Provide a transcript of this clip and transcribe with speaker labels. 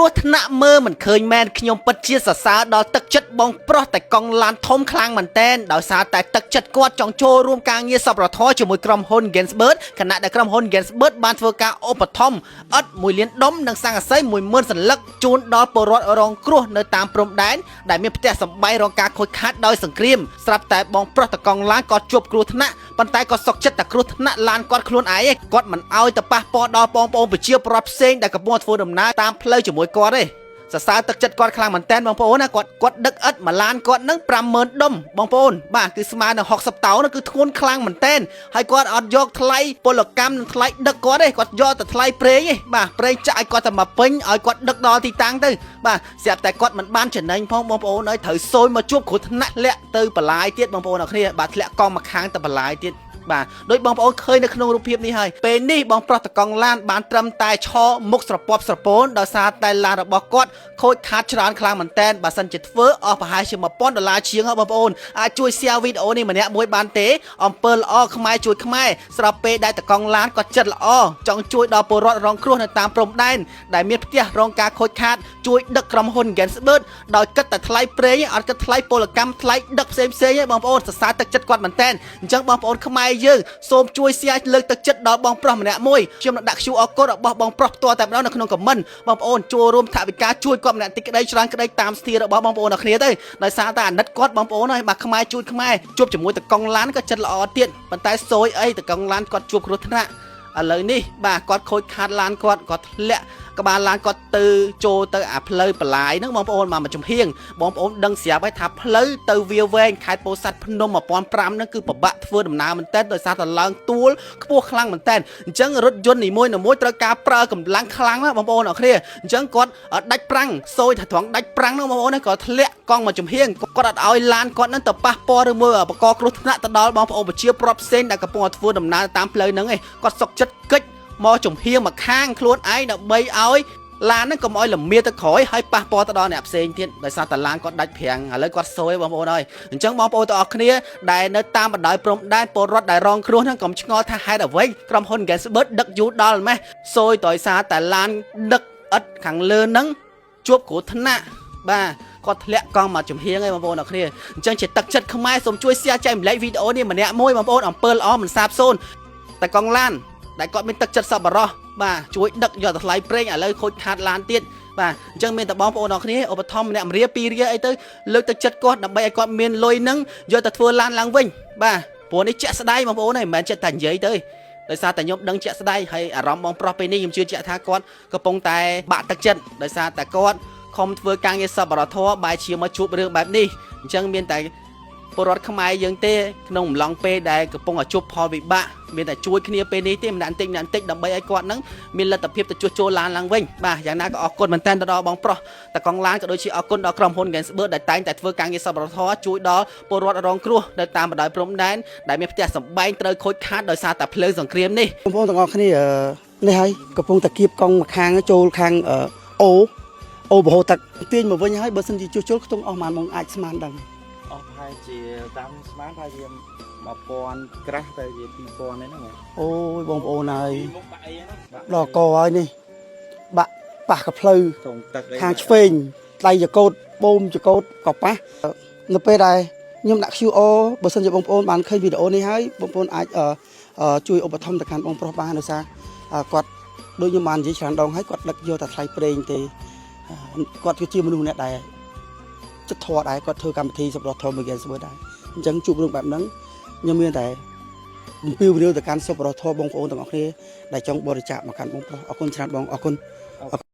Speaker 1: គ្រោះថ្នាក់មើលមិនឃើញមែនខ្ញុំពិតជាសរសើរដល់ទឹកចិត្តបងប្រុសតែកង់ឡានធំខ្លាំងមែនតែនដោយសារតែទឹកចិត្តគាត់ចង់ចូលរួមការងារសប្បុរសធម៌ជាមួយក្រុមហ៊ុន Gainsbird ខណៈដែលក្រុមហ៊ុន Gainsbird បានធ្វើការឧបត្ថម្ភឥដ្ឋ1លានដុំនិងស័ង្កសី10000សន្លឹកជូនដល់ពលរដ្ឋរងគ្រោះនៅតាមព្រំដែនដែលមានផ្ទះសម្បែងរងការខូចខាតដោយសង្គ្រាមស្រាប់តែបងប្រុសតកង់ឡានក៏ជួបគ្រោះថ្នាក់ប៉ុន្តែក៏សុកចិត្តតែគ្រោះថ្នាក់ឡានគាត់ខ្លួនឯងគាត់មិនអោយទៅប៉ះពាល់ដល់បងប្អូនប្រជាពលរដ្ឋផ្សេងដែលកំពុងធ្វើដំណើរតាមផ្លូវជាមួយគាត់ទេសរសើរទឹកចិត្តគាត់ខ្លាំងមែនតើបងប្អូនណាគាត់គាត់ដឹកឥដ្ឋមួយឡានគាត់នឹង50000ដុំបងប្អូនបាទគឺស្មើនឹង60តោនគឺធ្ងន់ខ្លាំងមែនតើហើយគាត់អត់យកថ្លៃពលកម្មនិងថ្លៃដឹកគាត់ទេគាត់យកតែថ្លៃប្រេងទេបាទប្រេងចាក់ឲ្យគាត់តែមកពេញឲ្យគាត់ដឹកដល់ទីតាំងទៅបាទស្រាប់តែគាត់មិនបានចំណេញផងបងប្អូនអើយត្រូវសូយមកជួបគ្រោះថ្នាក់លាក់ទៅបលាយទៀតបងប្អូនអរគ្នាបាទធ្លាក់កង់មកខាងទៅបលាយទៀតបាទដោយបងប្អូនឃើញនៅក្នុងរូបភាពនេះហើយពេលនេះបងប្រុសតកង់ឡានបានត្រឹមតែឈរមុខស្រពាប់ស្រពោនដោយសារតែឡានរបស់គាត់ខូចខាតច្រើនខ្លាំងមែនតែនបើសិនជាធ្វើអស់ប្រហែលជា1000ដុល្លារជាងហ៎បងប្អូនអាចជួយ share វីដេអូនេះម្នាក់មួយបានទេអំពើល្អខ្មែរជួយខ្មែរស្របពេលដែលតកង់ឡានគាត់ចិត្តល្អចង់ជួយដល់ពលរដ្ឋរងគ្រោះនៅតាមព្រំដែនដែលមានផ្ទះរងការខូចខាតជួយដឹកក្រុមហ៊ុន Gainsbird ដោយគិតតែថ្លៃប្រេងអត់គិតថ្លៃពលកម្មថ្លៃដឹកផ្សេងផ្សេងទេបងប្អូនសរសើរទឹកចិត្តគាត់មែនតែនអញ្ចឹងបងប្អូនខ្មែរយើងសូមជួយ share លើកទឹកចិត្តដល់បងប្រុសម្នាក់មួយខ្ញុំនឹងដាក់ QR code របស់បងប្រុសផ្ទាល់តែម្ដងនៅក្នុង comment បងប្អូនចូលរួមថវិកាជួយគាត់ម្នាក់តិចក្តីច្រើនក្តីតាមស្ទារបស់បងប្អូនអរគ្នាទៅដោយសារតែអាណិតគាត់បងប្អូនហើយបាទខ្មែរជួយខ្មែរជួបជាមួយតកង់ឡានក៏ចិត្តល្អទៀតប៉ុន្តែសួយអីតកង់ឡានគាត់ជួបគ្រោះថ្នាក់ឥឡូវនេះបាទគាត់ខូចខាតឡានគាត់គាត់ធ្លាក់ក្បាលឡានគាត់ទៅចូលទៅអាផ្លូវបន្លាយហ្នឹងបងប្អូនមកមួយចំហៀងបងប្អូនដឹងស្រាប់ហើយថាផ្លូវទៅវាវែងខេត្តពោធិ៍សាត់ភ្នំ1005ហ្នឹងគឺពិបាកធ្វើដំណើរមែនទែនដោយសារតែឡើងទួលខ្ពស់ខ្លាំងមែនទែនអញ្ចឹងរថយន្តនីមួយៗត្រូវការប្រើកម្លាំងខ្លាំងណាស់បងប្អូនអរគ្នាអញ្ចឹងគាត់ដាច់ប្រាំងសូយថាត្រង់ដាច់ប្រាំងហ្នឹងបងប្អូនក៏ធ្លាក់កង់មកចំហៀងគាត់អត់ឲ្យឡានគាត់ហ្នឹងទៅប៉ះពាល់ឬមួយបកគ្រោះថ្នាក់ទៅដល់បងប្អូនប្រជាប្រដ្ឋផ្សេងដែលកំពុងតែធ្វើដំណើរតាមផ្លូវហ្នឹងឯងគាត់សុកចិត្តកិច្ចមកចំហៀងមកខាងខ្លួនឯងដើម្បីឲ្យឡានហ្នឹងកុំឲ្យលមៀទៅក្រោយហើយប៉ះពាល់ទៅដល់អ្នកផ្សេងទៀតដោយសារតែឡានគាត់ដាច់ប្រាំងឥឡូវគាត់សួយបងប្អូនហើយអញ្ចឹងបងប្អូនទាំងអស់គ្នាដែលនៅតាមបណ្ដោយព្រំដែនពលរដ្ឋដែលរងគ្រោះហ្នឹងកុំឆ្ងល់ថាហេតុអ្វីក្រុមហ៊ុន Gainsbird ដឹកយូរដល់ម៉េះសួយដោយសារតែឡានដឹកឥដ្ឋខាងលើហ្នឹងជួបគ្រោះថ្នាក់បាទគាត់ធ្លាក់កង់មកចំហៀងឯងបងប្អូនអរគ្នាអញ្ចឹងជាទឹកចិត្តខ្មែរសូមជួយ share ចែកម្លែកវីដេអូនេះម្នាក់មួយបងប្អូនអំពើល្អមិនសាបសូន្យតែកង់ឡានដែលគាត់មានទឹកចិត្តសប្បុរសបាទជួយដឹកយកទៅថ្លៃប្រេងឥឡូវខូចខាតឡានទៀតបាទអញ្ចឹងមានតែបងប្អូនអរគ្នាឧបត្ថម្ភម្នាក់មួយរៀលពីររៀលអីទៅលើកទឹកចិត្តគាត់ដើម្បីឲ្យគាត់មានលុយនឹងយកទៅធ្វើឡានឡើងវិញបាទព្រោះនេះជាក់ស្ដែងបងប្អូនហើយមិនមែនចិត្តតែនិយាយទៅដោយសារតែខ្ញុំដឹងជាក់ស្ដែងហើយអារម្មណ៍បងប្រុសពេលនេះខ្ញុំជឿជាក់ថាគាត់កំពុងតែបាក់ទឹកចិត្តដោយសារតែគាត់ខំធ្វើការងារសប្បុរសធម៌បែរជាមកជួបរឿងបែបនេះអញ្ចឹងមានតែពលរដ្ឋខ្មែរយើងទេក្នុងអំឡុងពេលដែលកំពុងតែជួបផលវិបាកមានតែជួយគ្នាពេលនេះទេម្នាក់បន្តិចម្នាក់បន្តិចដើម្បីឲ្យគាត់នឹងមានលទ្ធភាពទៅជួសជុលឡានឡើងវិញបាទយ៉ាងណាក៏អរគុណមែនទែនទៅដល់បងប្រុសតកង់ឡានក៏ដូចជាអរគុណដល់ក្រុមហ៊ុន Gainsbird ដែលតែងតែធ្វើការងារសប្បុរសធម៌ជួយដល់ពលរដ្ឋរងគ្រោះនៅតាមបណ្ដោយព្រំដែនដែលមានផ្ទះសម្បែងត្រូវខូចខាតដោយសារតែភ្លើងសង្គ្រាមនេះ
Speaker 2: បងប្អូនទាំងអស់គ្នាអឺនេះហើយកំពុងតែគៀបកង់មួយខាងចូលខាងអឺអូអូបហូរទឹកទាញមកវិញហើយបើសិនជាជួសជុលខ្ទង់អស់ប៉ុន្មានបងអាចស្មានដឹង
Speaker 3: អស់ប្រហែលជាតាមស្មានប្រហែលជា1000ក្រាស់ទៅជា2000ហ្នឹងណា
Speaker 2: អូយបងប្អូនហើយ
Speaker 3: មុខបាក់អីហ្នឹង
Speaker 2: ដល់កហើយនេះបាក់ប៉ះកផ្លូវ
Speaker 3: ត្រង់ទឹកអី
Speaker 2: ខាងឆ្វេងដៃចកោតបូមចកោតក៏ប៉ះនៅពេលដែលខ្ញុំដាក់ QR បើសិនជាបងប្អូនបានឃើញវីដេអូនេះហើយបងប្អូនអាចអឺអឺជួយឧបត្ថម្ភទៅកាន់បងប្រុសបានដោយសារអឺគាត់ដូចខ្ញុំបាននិយាយច្រើនដងហើយគាត់ដឹកយកតែថ្លៃប្រេងទេគាត់គឺជាមនុស្សម្នាក់ដែរចិត្តធម៌ដែរគាត់ធ្វើកម្មវិធីសប្បុរសធម៌មួយ Gainsbird ដែរអញ្ចឹងជួបរឿងបែបហ្នឹងខ្ញុំមានតែអំពាវនាវទៅកាន់សប្បុរសធម៌បងប្អូនទាំងអស់គ្នាដែលចង់បរិច្ចាគមកកាន់បងប្រុសអរគុណច្រើនបងអរគុណ។